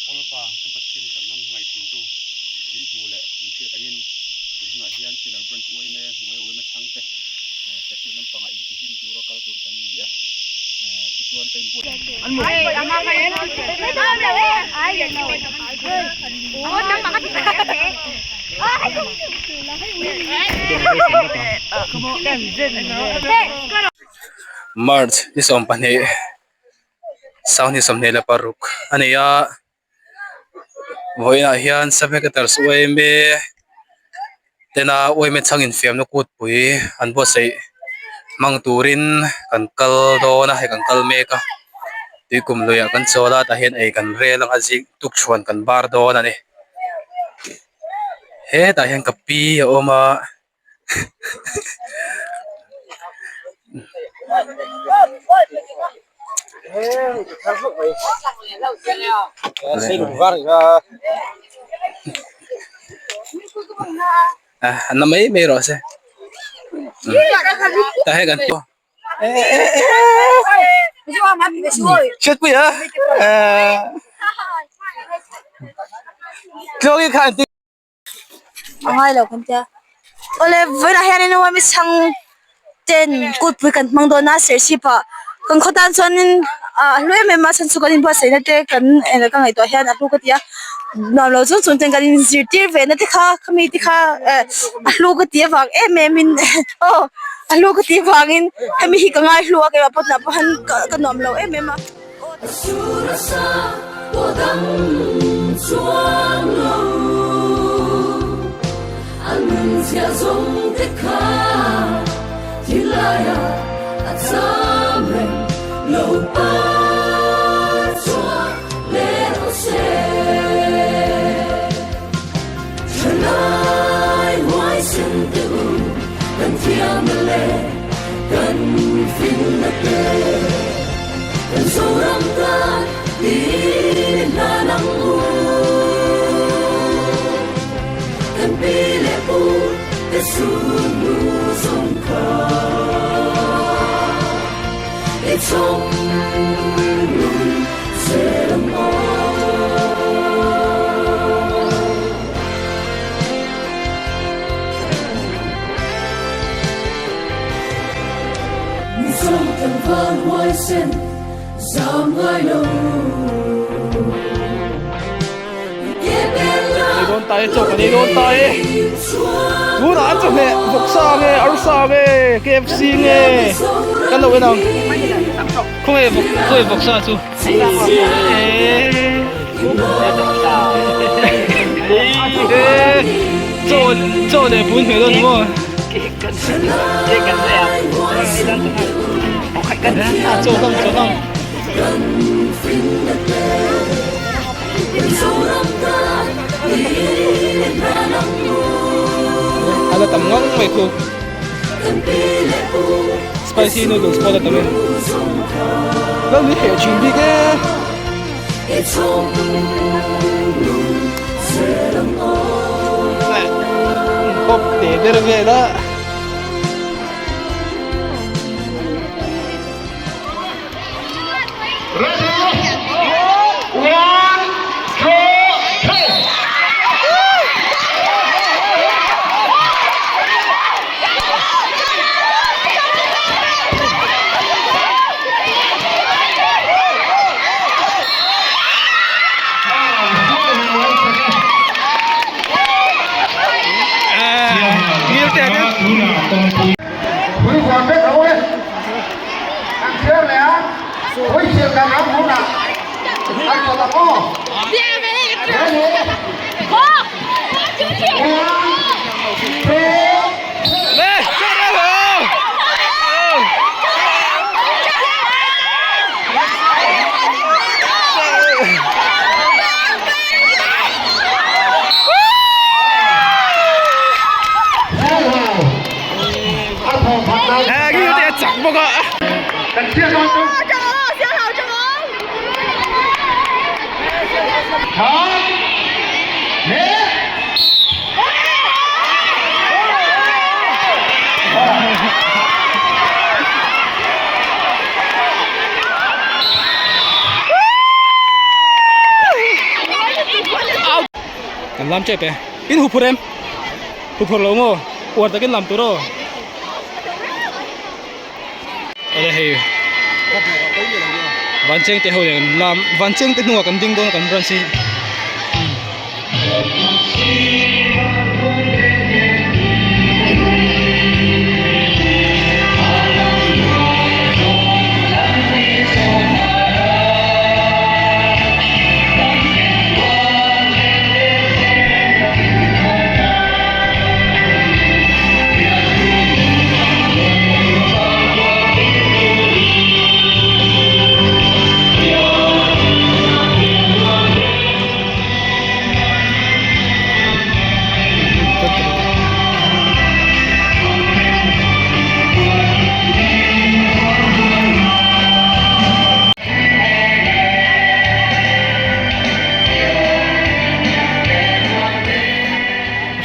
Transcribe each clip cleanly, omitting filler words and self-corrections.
Awlpa, kan Pathian zahna hmangaih thintu min hmuh leh min hriat angin tun hunah hian Sinner Branch uaime hnuaia uaime chhangte Serchhip lampangah intihlim tura kal tur kan ni a, tichuan ka inbuat. March ni 12 Sanghni 26 a ni a vawiinah hian Sub-Headquarters UMA tena UMA chhang infiamna kutpui an buatsaih hmang turin kan kal dawn a hei kan kal mek a tuikum luiah kan chawl a tah hian ei kan rel anga zing tukṭhuan kan bar dawn a ni hetah hian ka pi a awm a. Na mai mai rawh se tah hian kan hriatpui a tluangi kha an ti. A ngai lo kan tia awle vawiinah hianin uami chhang ten kutpui kan hmang dawn a serchhip ah kan khaw tan chuanin ah a hlu em em a chhan chu kan inbuatsaihna te kan ka ngaihtuah hian a hlu ka ti a nuam lo chung chung ten kan inzirtir ve na te kha khami te kha eh a hlu ka ti avang em em in aw a hlu ka ti avangin hemi hi ka ngai hlu a keimah pawh tunah pawh hian ka nuam lo em em a. Ei dawn ta e chaw kan ei dawn ta e tunah an chawhmeh vawksa nge arsa nge KFC nge kan lo en ang khawnge vawk khawnge vawksa chu eee chaw chaw leh pun hmel dawn maw. Chaw hlang chaw hlang. A la tam ngang mai khu. Spicy noodles pawh a la tam e. Lal ni heh thin bik e. Pop te ber vel a. An lam tep e. In huphurh em? Huphurh lo maw? Uar takin lam tur aw. Awle hei Vancheng te ho nen kan lam Vancheng te hnungah kan ding dawn a kan branch hi.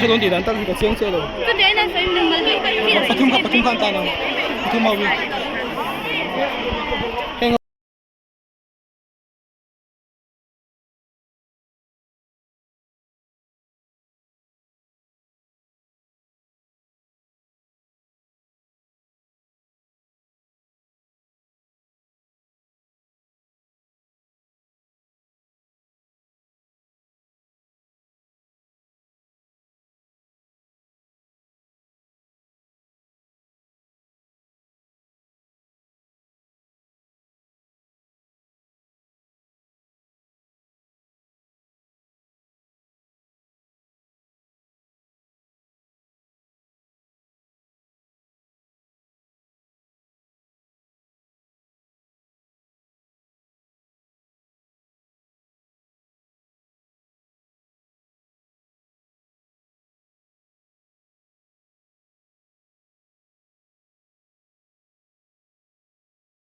Hre dawn tih dan tak hi ka chiang chiah lo. Pathum kha pathum kha an tan ang pathum ho hi.